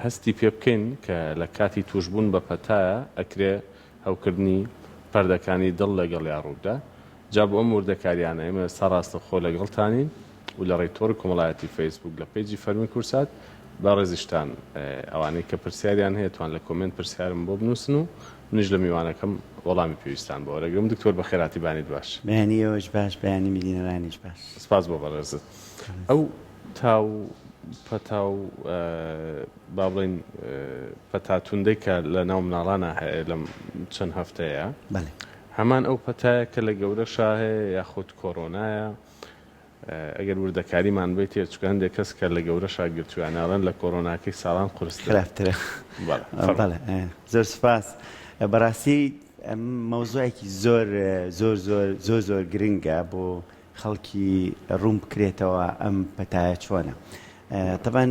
هەستی پێ بکەین کە لە کاتی تووشبوون بە پەتایە ئەکرێ هەوکردنی پەردەکانی دڵ لەگەڵیا ڕووبدا. جا بۆ ئەم وردەکاریانە ئێمە ئێستا ڕاستەوخۆ لەگەڵتانین و لە ڕێی تۆڕی کۆمەڵایەتی فەیسبووک لە page ی فەرمی کوردسات بەڕێزیشتان ئەوانەی کە پرسیاریان هەیە توان لە comment پرسیارم بۆ بنووسن و منیش لە میوانەکەم وەڵامی پێویستان بۆ وەرەگرم. دکتۆر بەخێرهاتی بانیت باش. بەیانی ئێوەش باش بەیانی بینەرانیش باش. سپاس بۆ بەڕێزت. ئەو تا و پەتا و با بڵێین پەتا توندەی کە لە ناو مناڵانا هەیە لەم چەند هەفتەیە بەڵێ. هەمان ئەو پەتایە کە لە گەورەشا هەیە یاخود کۆرۆنایە؟ ئەگەر وردەکاریمان بەیتێ چونکە هەندێک کەس کە لە گەورەشا گرتوویانە ئەڵێن لە کۆرۆناکەی ساڵان قورسترە. خراپترە. بەڵێ فەرموو. بەڵێ زۆر سوپاس. بەڕاستی مەوزوعێکی زۆر زۆر زۆر زۆر زۆر گرنگە بۆ خەڵکی ڕوون بکرێتەوە ئەم پەتایە چۆنە. تەبعەن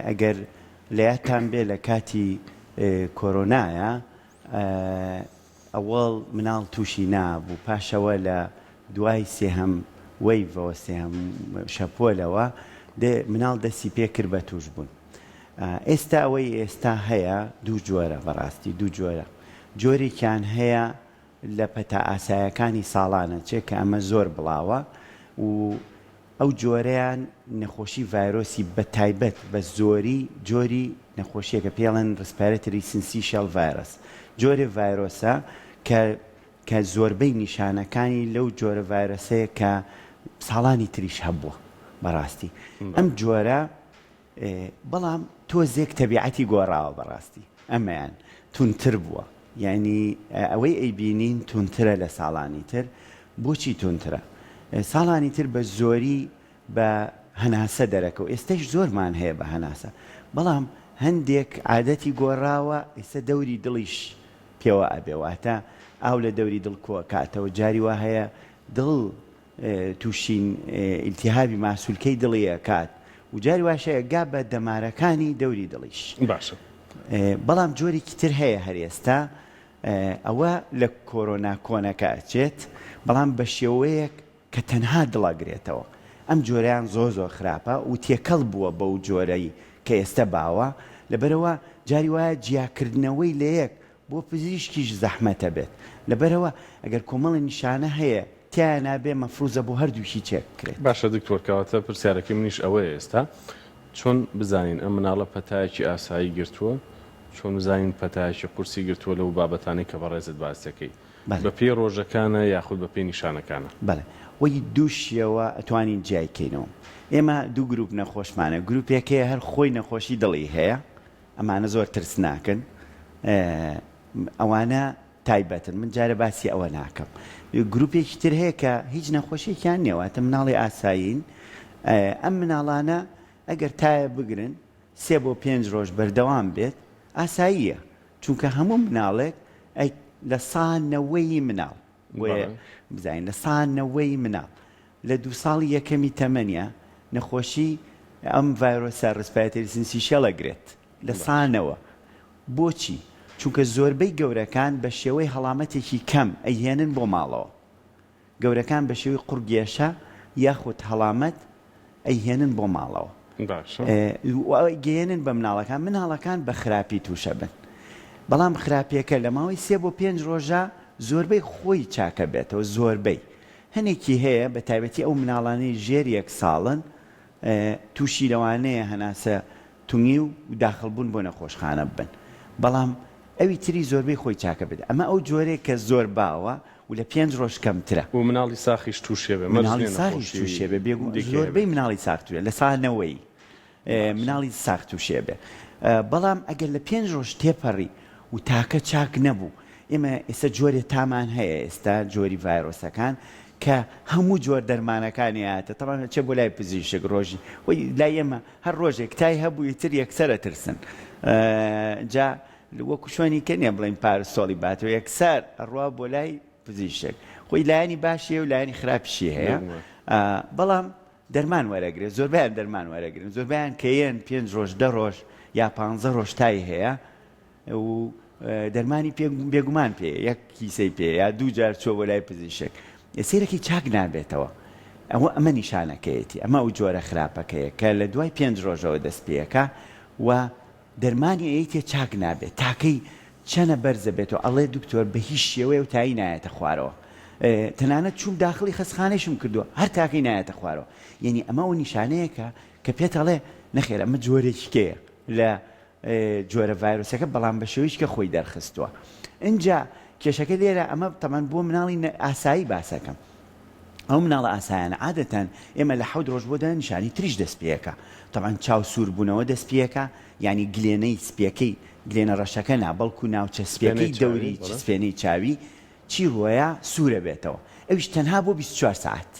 ئەگەر لە یادتان بێ لە کاتی کۆرۆنایە ئەوەڵ مناڵ تووشی نابوو پاشەوە لە دوای سێهەم wave ەوە سێهەم شەپۆلەوە مناڵ دەستی پێ کرد بە تووش بوون. ئێستا ئەوەی ئێستا هەیە دوو جۆرە بەڕاستی دوو جۆرە جۆرێکیان هەیە لە پەتا ئاسایەکانی ساڵانە چێ کە ئەمە زۆر بڵاوە و ئەو جۆرەیان نەخۆشی ڤایرۆسی بە تایبەت بە زۆری جۆری نەخۆشیەکە پێی ئەڵێن Respiratory Syncytial Virus جۆرێ ڤایرۆسە کە کە زۆربەی نیشانەکانی لەو جۆرە ڤایرۆسەیە کە ساڵانی تریش هەبووە بەڕاستی ئەم جۆرە بەڵام تۆزێک تەبیعەتی گۆڕاوە بەڕاستی ئەمەیان توندتر بووە یانی ئەوەی ئەیبینین توندترە لە ساڵانی تر بۆچی توندترە ساڵانی تر بە زۆری بە هەناسە دەرەکەو ئێستەش زۆرمان هەیە بە هەناسە بەڵام هەندێک عادەتی گۆڕاوە ئێستا دەوری دڵیش پێوە ئەبێ واتە ئاو لە دەوری دڵ کۆکاتەوە جاری وا هەیە دڵ تووشی ئیلتیهابی ماسولکەی دڵی ئەکات و جاری وایش هەیە گا بە دەمارەکانی دەوری دڵیش. باشە. بەڵام جۆرێکی تر هەیە هەر ئێستا ئەوە لە کۆرۆنا کۆنەکە ئەچێت بەڵام بە شێوەیەک کە تەنها دڵ ئەگرێتەوە ئەم جۆرەیان زۆر زۆر خراپە و تێکەڵ بووە بەو جۆرەی کە ئێستا باوە لەبەرئەوە جاری وایە جیاکردنەوەی لەیەک بۆ پزیشکیش زەحمەتە بێت لەبەرئەوە ئەگەر کۆمەڵی نیشانە هەیە تیایانا بێ مەفروزە بۆ هەردووکی چێک بکرێت. باشە دکتۆر کەواتە پرسیارەکەی منیش ئەوەیە ئێستا چۆن بزانین ئەم مناڵە پەتایەکی ئاسایی گرتووە چۆن بزانین پەتایەکی قورسی گرتووە لەو بابەتانەی کە بەڕێزت باس دەکەی بەلێ. بە پێی ڕۆژەکانە یاخود بە پێی نیشانەکانە؟ بەلێ وەی دوو شێوە ئەتوانین جیای کەینەوە ئێمە دوو گروپ نەخۆشمانە گروپێک هەیە هەر خۆی نەخۆشی دڵی هەیە ئەمانە زۆر ترسناکن ئەوانە تایبەتن من جارێ باسی ئەوە ناکەم گروپێکی تر هەیە کە هیچ نەخۆشیێکیان نییە واتە مناڵی ئاسایین ئەم مناڵانە ئەگەر تایە بگرن سێ بۆ پێنج ڕۆژ بەردەوام بێت ئاساییە چونکە هەموو مناڵێک لە سا نەوەی مناڵ بۆیە بزانین لە سا نەوەی مناڵ لە دوو ساڵی یەکەمی تەمەنیا نەخۆشی ئەم ڤایرۆسە respiratory syncytial ئەگرێت لە سا نەوە. بۆچی؟ چونکە زۆربەی گەورەکان بە شێوەی هەڵامەتێکی کەم ئەیهێنن بۆ ماڵەوە. گەورەکان بە شێوەی قوڕگێشە یاخود هەڵامەت ئەیهێنن بۆ ماڵەوە باشە. و ئەیگەیەنن بە مناڵەکان، مناڵەکان بە خراپی تووشەبن. بەڵام خراپیەکە لە ماوەی سێ بۆ پێنج ڕۆژا زۆربەی خۆی چاکەبێتەوە، زۆربەی. هەنێکی هەیە بە تایبەتی ئەو مناڵانەی ژێر یەک ساڵن تووشی لەوانەیە هەناسە تونگی و داخڵ بوون بۆ نەخۆشخانە ببن بەڵام ئەوی تری زۆربەی خۆی چاکە بێت ئەمە ئەو جۆرەیە کە زۆر باوە و لە پێنج ڕۆژ کەمترە. و مناڵی ساخیش تووشێ بێ مەرج مناڵی نیە ساغیش نەخۆشی تووشێ بێ بێگومان دیکەی زۆربەی هەبێت. مناڵی ساغ تووێ لە سا نەوەی باشە. مناڵی ساغ تووشێ بێ بەڵام ئەگەر لە پێنج ڕۆژ تێپەڕی و تاکە چاک نەبوو ئێمە ئێستا جۆرێ تامان هەیە ئێستا جۆری ڤایرۆسەکان کە هەموو جۆر دەرمانەکانی هاتە تەبعەن ئەچێ بۆ لای پزیشک ڕۆژی خۆی لای ئێمە هەر ڕۆژێک تای هەبوو ئیتر یەکسەر ئەترسن جا وەکو چۆنی کە نیە بڵێین پارستۆڵی باتەوە یەکسەر ئەڕوا بۆ لای پزیشک خۆی لایەنی باشی هەیە و لایەنی خراپیشی هەیە بێگومان. بەڵام دەرمان وەرەگرێت زۆربەیان دەرمان وەرەگرن زۆربەیان کە یەن پێنج ڕۆژ دە ڕۆژ یا پانزە ڕۆژ تای هەیە و دەرمانی پێ بێگومان پێ یەک کیسەی پێ یا دوو جار چووە بۆ لای پزیشک سیرەکی چاک نابێتەوە ئەوە ئەمە نیشانەکەیەتی ئەمە ئەو جۆرە خراپەکەیە کە لە دوای پێنج ڕۆژەوە دەست پێەکە و. دەرمانی ئەیتێ چاک نابێت تاکەی چەنە بەرزە بێتەوە ئەڵێ دکتۆر بە هیچ شێوەیە و تایی نایەتە خوارەوە تەنانەت چووم داخڵی خەستخانەیشم کردووە هەر تاکەی نایەتە خوارەوە یعنی ئەمە ئەو نیشانەیەکە کە پێت ئەڵێ نەخێر ئەمە جۆرێکی کەیە لە جۆرە ڤایرۆسەکە بەڵام بە شێوەیەکی کە خۆی دەرخستووە ئینجا کێشەکە لێرە ئەمە تەمان بۆ مناڵی ئاسایی باسەکەم ئەو مناڵە ئاسایانە عادەتەن ئێمە لە حەوت ڕۆژ بۆ دە نیشانی تریش دەست پێەکە تەبعەن چاو سوور بوونەوە دەست پێەکە یعنی گلێنەی سپیەکەی گلێنە ڕەشەکە نا بەڵکو ناوچە سپیەکەی دەوری سپێنەی چاوی چی ڕۆیە سوورە بێتەوە ئەویش تەنها بۆ 24 سەعات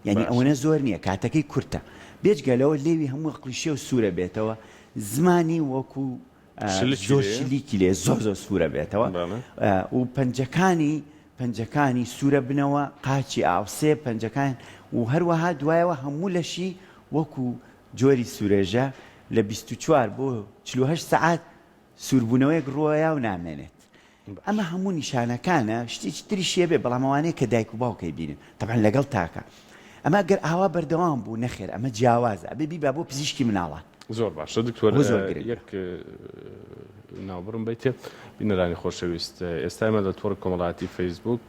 یانی ئەوەنە زۆر نییە کاتەکەی کورتە بێجگە لەوە لێوی هەموو قڵیشێ و سوورە بێتەوە زمانی وەکو زۆر شلیکی لێ زۆر زۆر سوورە بێتەوە و پەنجەکانی پەنجەکانی سوورە بنەوە قاچی ئاوسێ پەنجەکان و هەروەها دوایەوە هەموو لەشی وەکو جۆری سوورێژە لە 24 بۆ 48 سەعات سووربوونەوەیەک ڕووەیا و نامێنێت. ئەمە هەموو نیشانەکانە، شتێکی تریش هەبێ بەڵام ئەوانەیە کە دایک و باوک ئەیبینن تەبعەن لەگەڵ تاکە. ئەمە گەر ئاوا بەردەوام بوو نەخێر ئەمە جیاوازە ئەبێ بیبا بۆ پزیشکی مناڵان. زۆر باشە دکتۆر زۆر گرنگە. یەک ناوبڕم بەیتێ بینەرانی خۆشەویست ئێستا ئێمە لە تۆڕی کۆمەڵایەتی فەیسبووک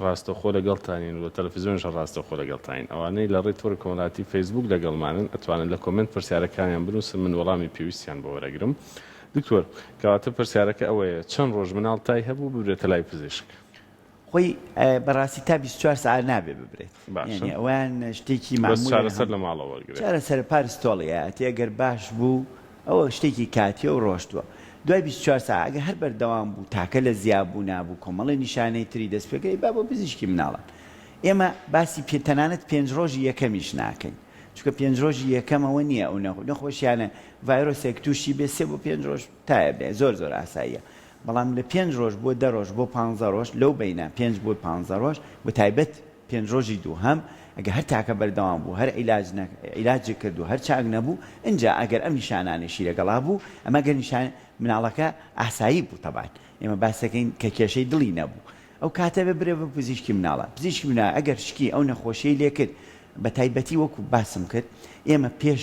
ڕاستەوخۆ لەگەڵتانین و تەلەفزیۆنیش هەر ڕاستەوخۆ لەگەڵتانین ئەوانەی لە ڕێی تۆڕی کۆمەڵایەتی فەیسبووک لەگەڵمانن ئەتوانن لە کۆمێنت پرسیارەکانیان بنووسن من وەڵامی پێویستیان بۆ وەرەگرم دکتۆر کەواتە پرسیارەکە ئەوەیە چەند ڕۆژ مناڵ تای هەبوو ببرێتە لای پزیشک؟ خۆی بەڕاستی تا 24 سەعات نابێ ببرێت باشە یعنی ئەویان شتێکی بەس مەعمولە چارەسەر لە ماڵەوە وەرگرێت. چارەسەر پارستۆڵی ئەیاتێ گەر باش بوو ئەوە شتێکی کاتیە و ڕۆشتووە دوای 24 سەعات ئەگەر هەر بەردەوام بوو تاکە لە زیابوونا بوو کۆمەڵێ نیشانەی تری دەست پێکرد ئەی با بۆ پزیشکی مناڵان ئێمە باسی پێ تەنانەت پێنج ڕۆژی یەکەمیش ناکەین چونکە پێنج ڕۆژی یەکەم ئەوە نییە ئەو نەخۆشیانە ڤایرۆسێک تووشی بێ سێ بۆ پێنج ڕۆژ تایە بێ زۆر زۆر ئاساییە بەڵام لە پێنج ڕۆژ بۆ دە ڕۆژ بۆ پانزە ڕۆژ لەو بەینە پێنج بۆ پانزە ڕۆژ بە تایبەت پێنج ڕۆژی دووهەم ئەگەر هەر تاکە بەردەوام بوو هەر عیلاج نە عیلاجی کرد و هەر چاک نەبوو ئینجا ئەگەر ئەم نیشانانەشی لەگەڵا بوو ئەمە گەر نیشان مناڵەکە ئاسایی بوو تەبعەن ئێمە باسەکەین کە کێشەی دڵی نەبوو ئەو کاتە بێ برێ بە پزیشکی مناڵە پزیشکی مناڵ ئەگەر شکی ئەو نەخۆشیەی لێ کرد بە تایبەتی وەکو باسم کرد ئێمە پێش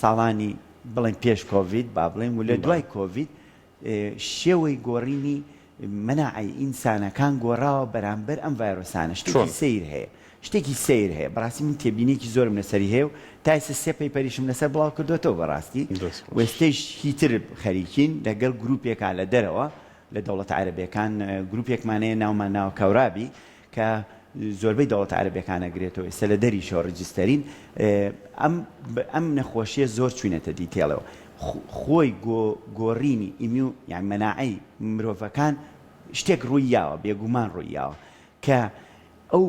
ساڵانی بڵێن پێش کۆڤید با بڵێن و لە دوای کۆڤید شێوەی گۆڕینی مەناعەی ئینسانەکان گۆڕاوە بەرامبەر ئەم ڤایرۆسانە شتێکی سەیر هەیە شتێکی سەیر هەیە بەڕاستی من تێبینێکی زۆرم لەسەری هەیە و تا ئێستا سێ paper یشم لەسەر بڵاو کردوێتەوە بەڕاستی وێستەیش هیتر خەریکین لەگەڵ گروپێکا لە دەرەوە لە دەوڵەتە عەرەبیەکان گروپێکمان هەیە ناومان ناوە کەورابی کە زۆربەی دەوڵەتە عەرەبیەکان ئەگرێتەوە ئێستا لە دەریشەوە register ین ئەم ئەم نەخۆشیە زۆر چوینەتە detail ەوە خۆی گۆڕینی immune یان مەناعەی مرۆڤەکان شتێک ڕووی یاوە بێگومان ڕووی یاوە کە ئەو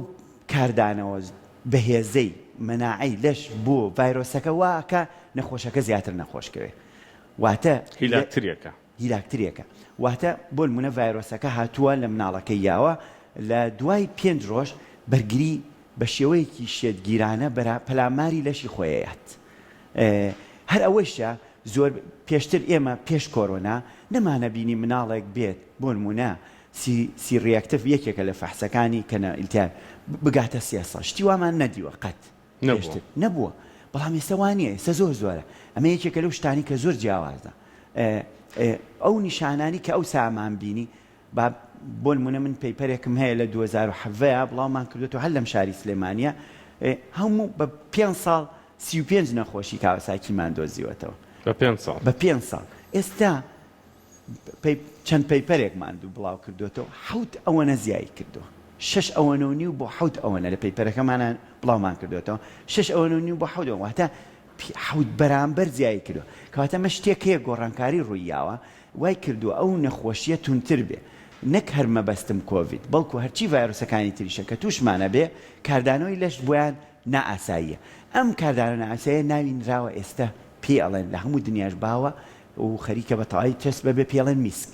کاردانەوە بەهێزەی مەناعەی لەش بۆ ڤایرۆسەکە واکە نەخۆشەکە زیاتر نەخۆشکەوێ واتە هیلاکترێکە هیلاکترێکە واتە بۆنمونە ڤایرۆسەکە هاتووە لە مناڵەکەی یاوە لە دوای پێنج ڕۆژ بەرگری بە شێوەیەکی شێتگیرانە بەرا پەلاماری لەشی خۆیەیات هەر ئەوەیشە زۆر پێشتر ئێمە پێش کۆرۆنا نەمانە بینی مناڵێک بێت بۆنمونە C C reactive یەکێکە لە فەحسەکانی کە نە ئیلتیاب بگاتە 300 شتی وامان نەدیوە قەت پێشتر نەبووە بەڵام ئێستا وا نییە ئێستا زۆر زۆرە ئەمە یەکێکە لەو شتانی کە زۆر جیاوازە ئەو نیشانانی کە ئەو سامان بینی با بۆ نمونە من paper ێکم هەیە لە 2017 بڵاومان کردوێتەوە هەر لەم شاری سلێمانە هەموو بە پێ ساڵ 35 نەخۆشی کاوەساکیمان دۆزیوەتەوە بە پێ ساڵ بە پێ ساڵ ئێستا چەند paper ێکمان دوو بڵاو کردۆتەوە حەوت ئەوەنە زیای کردووە شەش ئەوەنە و نیو بۆ حەوت ئەوەنە لە paper ەکەمانە بڵاومان کردوێتەوە شەش ئەوەنە و نیو بۆ حەوت ئەوەنە واتە حەوت بەرامبەر زیای کردووە کەواتە ئەمە شتێک هەیە گۆڕانکاری ڕووی یاوە وای کردووە ئەو نەخۆشیە توندتر بێ نەک هەر مەبەستم کۆڤید بەڵکو هەرچی ڤایرۆسەکانی تریشە کە تووشمانە بێ کاردانەوەی لەش بۆیان نائاساییە ئەم کاردانەوە نائاساییە ناوی نراوە ئێستا پێی ئەڵێن لە هەموو دنیاش باوە و خەریکە بە تەواوی تێست بەبێ پێڵێن MIS-C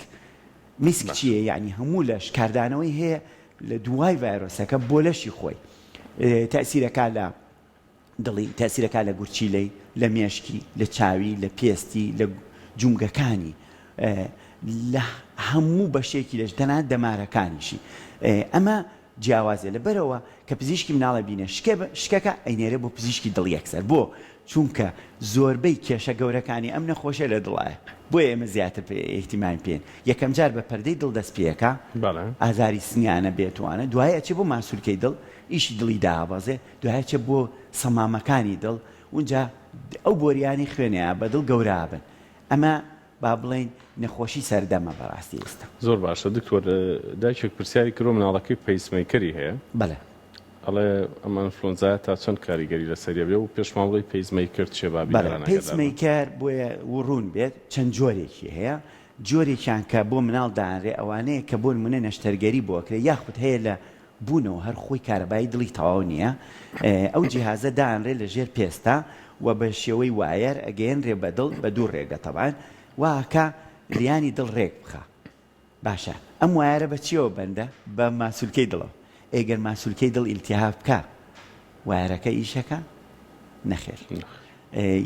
MIS-C چییە یعنی هەموو لەش کاردانەوەی هەیە لە دوای ڤایرۆسەکە بۆ لەشی خۆی تەسیرەکە لە دڵی تەسیرەکە لە گورچیلەی لە مێشکی لە چاوی لە پێستی لە جومگەکانی لە هەموو بەشێکی لەش تەنانەت دەمارەکانیشی ئەمە جیاوازە لەبەرئەوە کە پزیشکی مناڵە بینێ شکە شکەکە ئەینێرێ بۆ پزیشکی دڵ یەکسەر بۆ؟ چونکە زۆربەی کێشە گەورەکانی ئەم نەخۆشیە لە دڵایە بۆیە ئێمە زیاتر ئیهتیمامی پێین یەکەم جار بە پەردەی دڵ دەست پێکا ئازاری سنیانە بێتوانە دوای ئەچێ بۆ ماسولکەی دڵ ئیشی دڵی دابەزێ دوای ئەچێ بۆ سەمامەکانی دڵ اونجا ئەو بۆریانەی خوێنەیە بە دڵ گەورابن ئەمە با بڵێین نەخۆشی سەردەمە بەڕاستی ئێستا. زۆر باشە دکتۆر دایکێک پرسیاری کردوە مناڵەکەی pacemaker ی هەیە بەڵێ. ئەڵێ ئەم ئەنفلۆنزایە تا چەند کاریگەری لەسەری ئەبێ و پێشمان بڵێی pacemaker چیە با بەڵێ بینەران ئاگادار بن. pacemaker بۆیە وڕوون بێت چەند جۆرێکی هەیە جۆرێکیان کە بۆ مناڵ دانرێ ئەوانەیە کە بۆ نمونە نەشتەرگەری بۆ ئەکرێ یاخود هەیە لە بوونەوە هەر خۆی کارەبایی دڵی تەواو نییە ئەو جیهازە دانرێ لە ژێر پێستا و بە شێوەی wire ئەگەیەنرێ بە دڵ بە دوو ڕێگە تەبعەن وا ئەکا لیانی دڵ ڕێک بخا باشە ئەم wire ە بە چیەوە بەندە بە ماسولکەی دڵەوە ئێ گەر ماسولکەی دڵ ئیلتیهاب بکا wire ەکە ئیشەکا نەخێر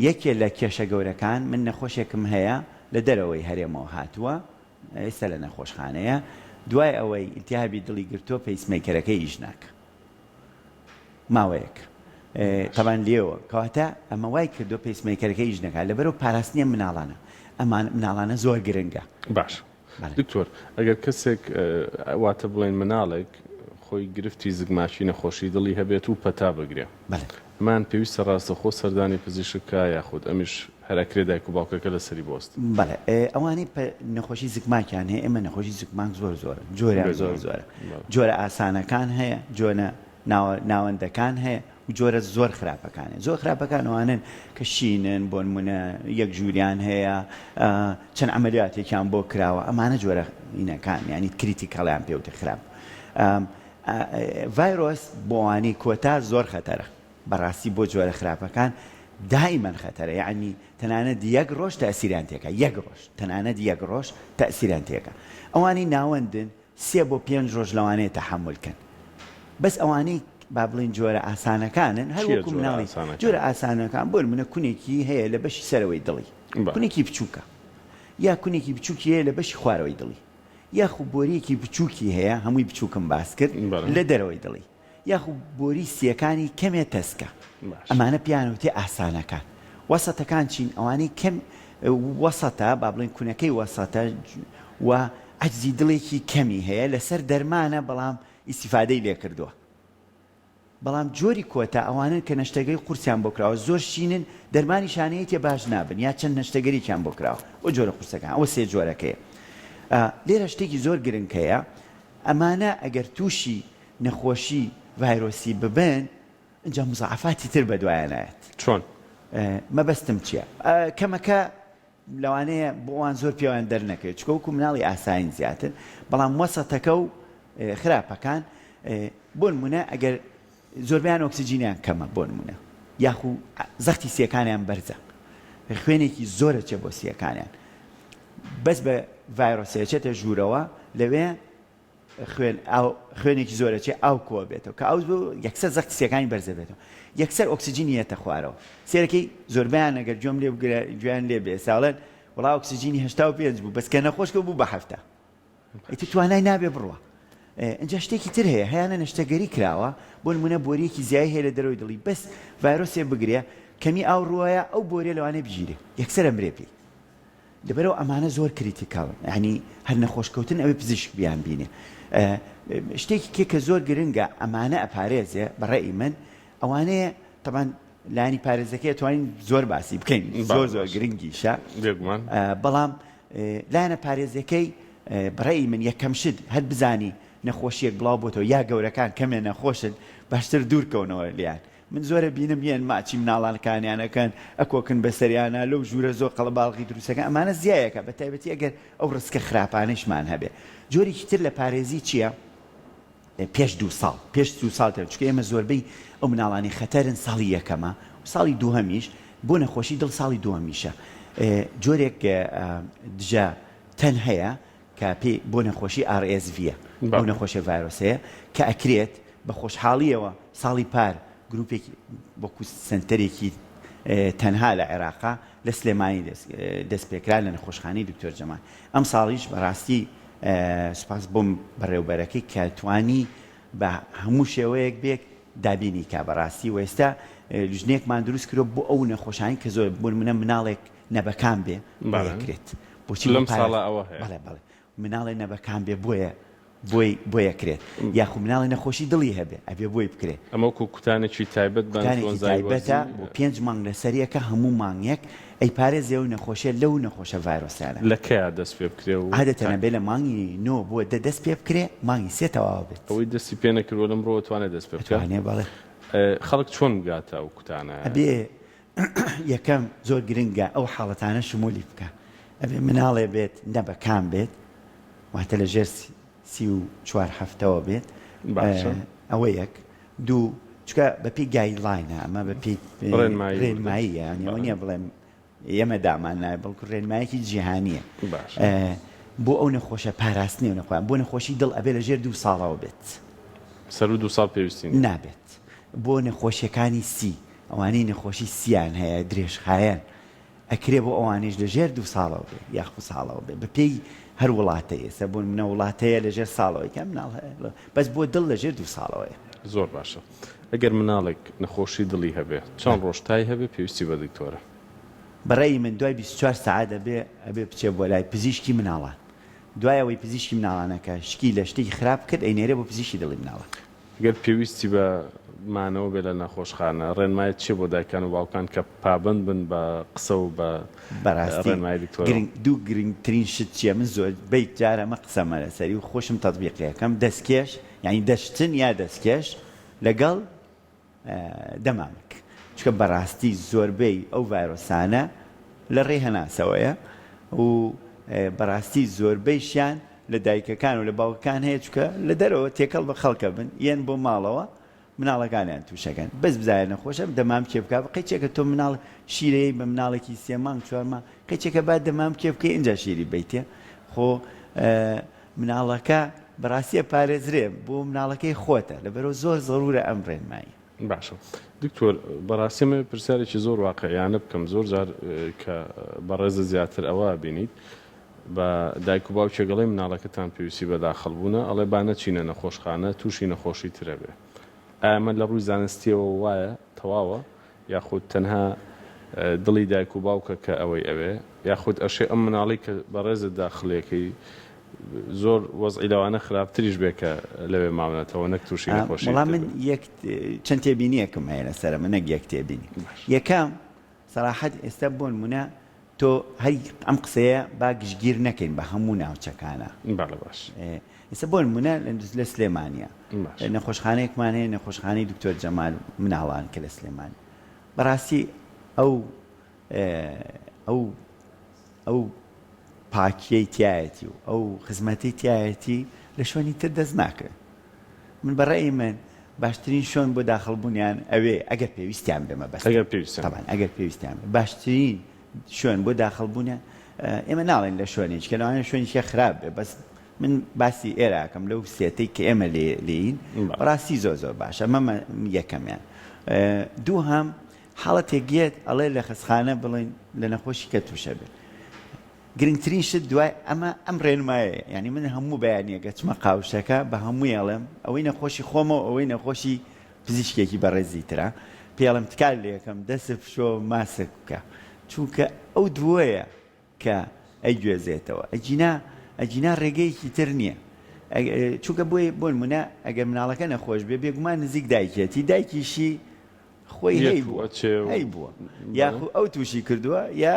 یەکێ لە کێشە گەورەکان من نەخۆشێکم هەیە لە دەرەوەی هەرێمەوە هاتووە ئێستا لە نەخۆشخانەیە دوای ئەوەی ئیلتیهابی دڵی گرتووە pacemaker ەکەی ئیش ناکا ماوەیەک تەبان لێوە کەواتە ئەمە وای کردو pacemaker ەکە ئیش نەکات لەبەرەوە پاراستنی ئەم مناڵانە ئەمان مناڵانە زۆر گرنگە. باش دکتۆر ئەگەر کەسێک واتە بڵێن مناڵێک خۆی گرفتی زگماکی نەخۆشی دڵی هەبێت و پەتا بگرێ ئەمان پێویستە ڕاستەخۆ سەردانی پزیشک کا یاخود ئەمیش هەر ئەکرێ دایک و باوکەکە لەسەری بوەستن؟ بەڵێ ئەوانەی پە نەخۆشی زگماکیان هەیە ئێمە نەخۆشی زگماک زۆر زۆرن جۆریان زۆر زۆرە جۆرە ئاسانەکان هەیە جۆرە ناوە ناوەندەکان هەیە و جۆرە زۆر خراپەکان هەیە زۆر خراپەکان ئەوانەن کە شینن بۆ نمونە یەک ژووریان هەیە چەند عەمەلیاتێکیان بۆ کراوە ئەمانە جۆرە ئینەکان یانی critical یان پێوتە خراپ ڤایرۆس بۆوانی کۆتا زۆر خەتەرە بەڕاستی بۆ جۆرە خراپەکان دائیمەن خەتەرە یەعنی تەنانەت یەک ڕۆژ تەئسیریان تێکا یەک ڕۆژ تەنانەت یەک ڕۆژ تەئسیریان تێکا ئەوانەی ناوەندن سێ بۆ پێنج ڕۆژ لەوانەیە تەحەمول کەن بەس ئەوانەی با بڵێین جۆرە ئاسانەکانن هەر چیە وەکو جۆرە مناڵی ئاسانەکان؟ جۆرە ئاسانەکان بۆ نمونە کونێکی هەیە لە بەشی سەرەوەی دڵی بەڵێ. کونێکی بچووکە یا کونێکی بچووکی هەیە لە بەشی خوارەوەی دڵی یاخو بۆریەکی بچووکی هەیە هەمووی بچووکم باس کرد بەڵێ. لە دەرەوەی دڵی یاخو بۆری سیەکانی کەمێ تەسکە باش. ئەمانە پێیان وتێ ئاسانەکان وەسەتەکان چین ئەوانەی کەم وەسەتە با بڵێین کونەکەی وەسەتە و عەجزی دڵێکی کەمی هەیە لەسەر دەرمانە بەڵام ئیستیفادەی لێ کردووە بەڵام جۆری کۆتا ئەوانەن کە نەشتەرگەری قورسیان بۆ کراوە زۆر شینن دەرمانی شانەیی تێ باش نابن یا چەند نەشتەگەریکیان بۆ کراوە بۆ جۆرە قورسەکان ئەوە سێ جۆرەکەیە لێرە شتێکی زۆر گرنگ هەیە ئەمانە ئەگەر تووشی نەخۆشی ڤایرۆسی ببن ئینجا مزاعەفاتی تر بەدوایان ئەیەت. چۆن؟ مەبەستم چیە؟ کەمەکە لەوانەیە بۆ ئەوان زۆر پێوان دەرنەکەوێت چونکە وەکو مناڵی ئاسایین زیاتر بەڵام وەسەتەکە و خراپەکان بۆ نمونە ئەگەر زۆربیان ئۆکسجینیان کەمە بۆ نمونە یاخو زەختی سیەکانیان بەرزە خوێنێکی زۆرە چێ بۆ سیەکانیان بەس بە ڤایرۆسێچێتە ژوورەوە لەوێ خوێن ئاو خوێنێکی زۆر ئەچێ ئاو کۆ بێتەوە کە ئاو بوو یەکسەر زەختی سیەکانی بەرز دەبێتەوە یەکسەر ئۆکسجینی یەتە خوارەوە سێرەکەی زۆربەیان ئەگەر گوێم لێ بگرە گوێیان لێ بێ ساڵێن وڵا ئۆکسجینی 85 بوو بەس کە نەخۆش کە بوو بە 70 ئیتر توانای نابێ بڕوا ئینجا شتێکی تر هەیە هەیانە نەشتەگەری کراوە بۆ نمونە بۆریەکی زیای هەیە لە دەرەوەی دڵی بەس ڤایرۆسێ بگرێ کەمی ئاو ڕوایە ئەو بۆریە لەوانەیە بگیرێ یەکسەر ئەمرێ پێی لەبەرئەوە ئەمانە زۆر critical ن یانی هەر نەخۆش کەوتن ئەوێ پزیشک بیان بینێ شتێکی کێ کە زۆر گرنگە ئەمانە ئەپارێزێ بە ڕەئی من ئەوانەیە تەبان لایەنی پارێزەکەی ئەتوانین زۆر باسی بکەین زۆر زۆر گرنگیشە بێگومان بەڵام لایەنە پارێزەکەی بەڕێی من یەکەم شت هەر بزانی نەخۆشیەک بڵاو بۆتەوە یا گەورەکان کەمێ نەخۆشن باشتر دوورکەونەوە لیان من زۆر ئەبینم یەن ماچی مناڵانکانیان ئەکەن ئەکۆکن بەسەریانا لەو ژوورە زۆر قەڵەباڵغی دروستەکەن ئەمانە زیایەکە بەتایبەتی ئەگەر ئەو ڕسکە خراپانەیشمان هەبێ جۆرێکی تر لە پارێزی چییە پێش دوو ساڵ پێش دوو ساڵ تێ چونکە ئێمە زۆربەی ئەو مناڵانی خەتەرن ساڵی یەکەمە و ساڵی دووهەمیش بۆ نەخۆشی دڵ ساڵی دووەمیشە جۆرێک دژە تەن هەیە کە پێی بۆ نەخۆشی RSV یە ئەو نەخۆشیە ڤایرۆسەیە کە ئەکرێت بە خۆشحاڵیەوە ساڵی پار گروپێکی وەکو سەنتەرێکی تەنها لە عێراقا لە سلێمانی دەست پێکرا لە نەخۆشخانەی دکتۆر جەمال ئەم ساڵیش بەڕاستی سوپاس بۆم بەڕێوبەرەکەی کە توانی بە هەموو شێوەیەک بێک دابینی کا بەڕاستی و ئێستا. لیژنەیەکمان دروست کردوە بۆ ئەو نەخۆشانەی کە زۆر بۆ نمونە مناڵێک نەبەکان بێ بۆی ئەکرێت بۆچی لەم ساڵە ئەوە هەیە؟ بەڵێ بەڵێ مناڵێ نەبەکان بێ بۆیە بۆی بۆی ئەکرێت یاخو مناڵێ نەخۆشی دڵی هەبێ ئەبێ بۆی بکرێ. ئەمە وەکو کوتانێکی تایبەت بە کوتانێکی ئەنفلۆنزای تایبەتە وەرزی؟ بۆ پێنج مانگ لەسەریەکە هەموو مانگێک ئەیپارێزێ ئەو نەخۆشیە لەو نەخۆشە ڤایرۆسیانە. لە کەیا دەست پێ بکرێ و عادەتەن تا. ئەبێ لە مانگی نۆ بۆ دە دەست پێ بکرێ مانگی سێ تەواو بێت. ئەوەی دەستی پێ نەکردوە لەمڕۆوە توانێ دەست پێ بکا؟ ئەتوانێ بەڵێ. خەڵک چۆن بگاتە ئەو کوتانە؟ ئەبێ یەکەم زۆر گرنگە ئەو حاڵەتانە شمولی بکا ئەبێ مناڵێ بێت نەبەکام بێت واتە لە ژێر 34 هەفتەوە بێت باشە ئەوە یەک دوو چکە بەپی guideline ە ئەمە بەپی ڕێنمایی ڕێنماییە یانی ئەوە نییە بڵێم ئێمە دامان نایە بەڵکو ڕێنمایەکی جیهانیە باشە بۆ ئەو نەخۆشە پاراستنی و نەخۆیان بۆ نەخۆشی دڵ ئەبێ لە ژێر دوو ساڵەوە بێت سەرو دوو ساڵ پێویستی نیە نابێت بۆ نەخۆشیەکانی سی ئەوانەی نەخۆشی سیان هەیە درێژخایەن ئەکرێ بۆ ئەوانیش لە ژێر دوو ساڵەوە بێ یاخو ساڵەوە بێ بەپێی هەر وڵاتەی ئێستا بۆ نمونە وڵاتەیە لە ژێر ساڵەوەی کە مناڵ هەیە بەس بۆ دڵ لە ژێر دوو ساڵەوەیە. زۆر باشە ئەگەر مناڵێک نەخۆشی دڵی هەبێ چەند ڕۆژ تای هەبێ پێویستی بە دکتۆرە؟ بەڕەئی من دوای 24 سەعات ئەبێ ئەبێ بچێ بۆ لای پزیشکی مناڵان دوای ئەوەی پزیشکی مناڵانەکە شکی لە شتێکی خراپ کرد ئەینێرێ بۆ پزیشکی دڵی مناڵان. گەر پێویستی بە مانەوە بێت لە نەخۆشخانە، ڕێنمایت چیە بۆ دایکان و باوکان کە پابەند بن بە قسە و بە بەڕاستی ڕێنمایی دکتۆرەوە؟ گرنگ دوو گرنگترین شت چیە من زۆر بەی جار ئەمە قسەمە لەسەری و خۆشم تەتبیقی ئەکەم دەستکێش یانی دەشتن یا دەستکێش لەگەڵ دەمامک چونکە بەڕاستی زۆربەی ئەو ڤایرۆسانە لە ڕێی هەناسەوەیە و بەڕاستی زۆربەیشیان لە دایکەکان و لە باوکەکان هەیە چونکە لە دەرەوە تێکەڵ بە خەڵکە بن یەن بۆ ماڵەوە مناڵەکانیان تووشەکەن بەس بزانە نەخۆشە دەمامکێ بکە قەیچێکە تۆ مناڵ شیرەیە بە مناڵێکی سێ مانگ چوار مانگ قەیچێکە با دەمامکێ بکەی ئینجا شیری بیتێ خۆ مناڵەکە بەڕاستی ئەپارێزرێ بۆ مناڵەکەی خۆتە لەبەرئەوە زۆر زەرورە ئەم ڕێنماییە. باشە دکتۆر بەڕاستی ئەمەوێت پرسیارێکی زۆر واقعیانە بکەم زۆر جار کە بەڕێزت زیاتر ئەوە ئەبینیت بە دایک و باوکێک ئەڵێ مناڵەکەتان پێویستی بە داخڵ بوونە ئەڵێ با نەچینە نەخۆشخانە تووشی نەخۆشی ترە بێ ئایا ئەمە لە ڕووی زانستیەوە وایە تەواوە یاخود تەنها دڵی دایک و باوکە کە ئەوەی ئەوێ یاخود ئەشێ ئەم مناڵەی کە بەڕێزت داخڵیەکەی زۆر وەزعی لەوانە خراپتریش بێ کە لەوێ ماونەتەوە نەک تووشی نەخۆشی وەڵا تر من بن. یەک چەند تێبینیەکم هەیە لەسەر ئەمە نەک یەک تێبینی باش. یەکەم سەراحەت ئێستا بۆ نمونە تۆ هەر ئەم قسەیە با گشتگیر نەکەین بە هەموو ناوچەکانا. بەڵێ باش. ئێستا بۆ نمونە لە سلێمانیە باش. نەخۆشخانەیەکمان هەیە نەخۆشخانەی دکتۆر جەمال مناڵان کە لە سلێمانی بەڕاستی ئەو ئەو ئەو پاکیەی تایەتی و ئەو خزمەتی تایەتی لە شوێنی تر دەست ناکەوێت من بەڕێی من باشترین شوێن بۆ داخڵ بوونیان ئەوێ ئەگەر پێویستیان بێ مەبەست ئەگەر پێویستیان تەبعەن ئەگەر پێویستیان بێ باشترین شوێن بۆ داخڵ بوونیان ئێمە ناڵێن لە شوێنێکی کە لەوانەیە شوێنێکی خراپ بێ بەس من باسی ئێرە ئەکەم لەو سێتەی کە ئێمە لێین بەڕاستی زۆر زۆر باشە ئەمە یەکەمیان دووهەم حاڵەتێک یەت ئەڵێ لە خەسخانە بڵین لە نەخۆشی کە تووشە بێت گرنگترین شت دوای ئەمە ئەم ڕێنمایەیە یانی من هەموو بەیانیەک ئەچمە قاوشەکە بە هەمووی ئەڵێم ئەوەی نەخۆشی خۆمە و ئەوەی نەخۆشی پزیشکێکی بەڕێزی ترە پێی ئەڵێم تکات لێکەم دەست بشۆ ماسک بکە چونکە ئەو دووەیە کە ئەیگوێزێتەوە ئەگینا ئەگینا ڕێگەیەکی تر نییە چونکە بۆی بۆ نمونە ئەگەر مناڵەکە نەخۆش بێ بێگومان نزیک دایکێتی دایکیشی خۆی هەیبووە هەیبووە یاخو ئەو تووشی کردووە یا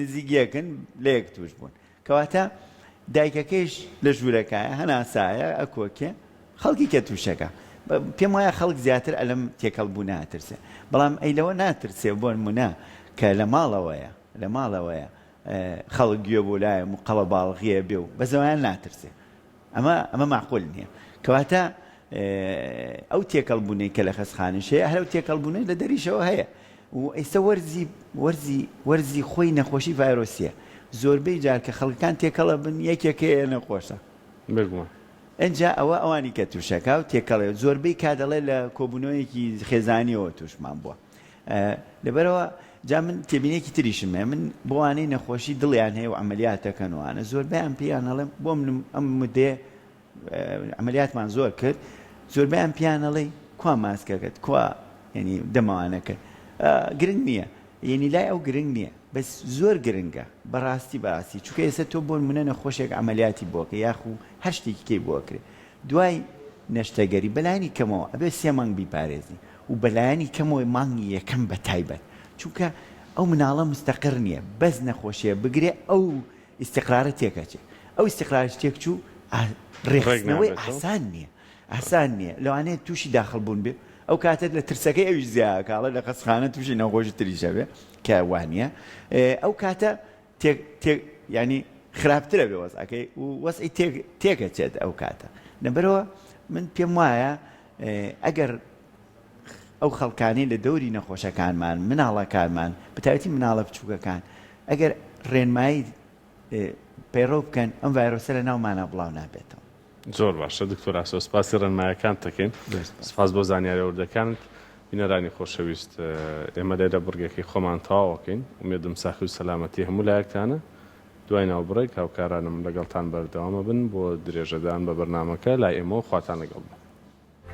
نزیک یەکن لە یەک توش بوون کەواتە دایکەکەیش لە ژوورەکایە هەناسایە ئەکۆکێ خەڵکی کە تووشەکە پێم وایە خەڵک زیاتر ئەلم تێکەڵ بوو ناترسێ بەڵام ئەی لەوە ناترسێ بۆ نمونە کە لە ماڵەوەیە لە ماڵەوەیە خەڵک گوێ بۆ لایە و قەڵەباڵغیە بێ و بەزەوایان ناترسێ ئەمە ئەمە مەعقول نییە. کەواتە ئەو تێکەڵ بوونەی کە لە خەستخانەش هەیە هەر ئەو تێکەڵ بوونەی لە دەریشەوە هەیە و ئێستا وەرزی وەرزی وەرزی خۆی نەخۆشی ڤایرۆسیە زۆربەی جار کە خەڵکەکان تێکەڵە بن یەکێک هەیە نەخۆشە. بێگومان. ئینجا ئەوە ئەوانی کە تووشەکا و تێکەڵێ زۆربەی کات دەڵێ لە کۆبوونەوەیەکی خێزانیەوە تووشمان بووە. لەبەرئەوە جا من تێبینیەکی تریشم هەیە من بۆ وانەی نەخۆشی دڵیان هەیە و عەمەلیات دەکەن و وانە زۆربەیان پێیان ئەڵێم بۆ من ئەم مدەیە عەمەلیاتمان زۆر کرد زۆربەیان پێیان ئەڵێ کوا ماسکەکەت کوا. یعنی دەمەوانەکە گرنگ نییە یعنی لای ئەو گرنگ نییە بەس زۆر گرنگە بەڕاستی بەڕاستی چونکە ئێستا تۆ بۆ نمونە نەخۆشێک عەمەلیاتی بۆکە یاخو هەر شتێکی کەی بۆکرێ دوای نەشتەگەری بەلایەنی کەمەوە ئەبێ سێ مانگ بیپارێزی و بەلایەنی کەمەوەی مانگی یەکەم بەتایبەت چونکە ئەو مناڵە مستەقر نییە بەس نەخۆشیە بگرێ ئەو ئیستیقرارە تێکەچێ ئەو ئیستیقرارش تێکچوو ڕێکخستنەوەی ئاسان نییە ئاسان نییە لەوانەیە تووشی داخل بوون بێ ئەو کاتێت لە ترسەکەی ئەویش زیاکاڵە لە خەستخانە تووشی نەخۆشی تریشە بێ کە وانە ئەو کاتە تێک تێک ینی خراپترە بێ وەزعەکەی و وەزعی تێک تێکەچێت ئەو کاتە لەبەرەوە من پێم وایە ئەگەر ئەو خەڵکانەی لە دەوری نەخۆشەکانمان، مناڵەکانمان، بەتایبەتی مناڵە بچووکەکان، ئەگەر ڕێنمایی پەیڕەو بکەن، ئەم ڤایرۆسە لە ناومانا بڵاو نابێتەوە. زۆر باشە دکتۆر ئاسۆ سپاسی ڕێنمایەکانت دەکەین. سپاس بۆ زانیاریە وردەکانت. بینەرانی خۆشەویست ئێمە لێرە بڕگەکەی خۆمان تەواو ئەکەین. ئومێدم ساخی و سەلامەتی هەموو لایەکتانە. دوای ناوبڕێک هاوکارانم لەگەڵتان بەردەوام ئەبن بۆ درێژەدان بە بەرنامەکە. لای ئێمەوە خواتان لەگەڵ بێ.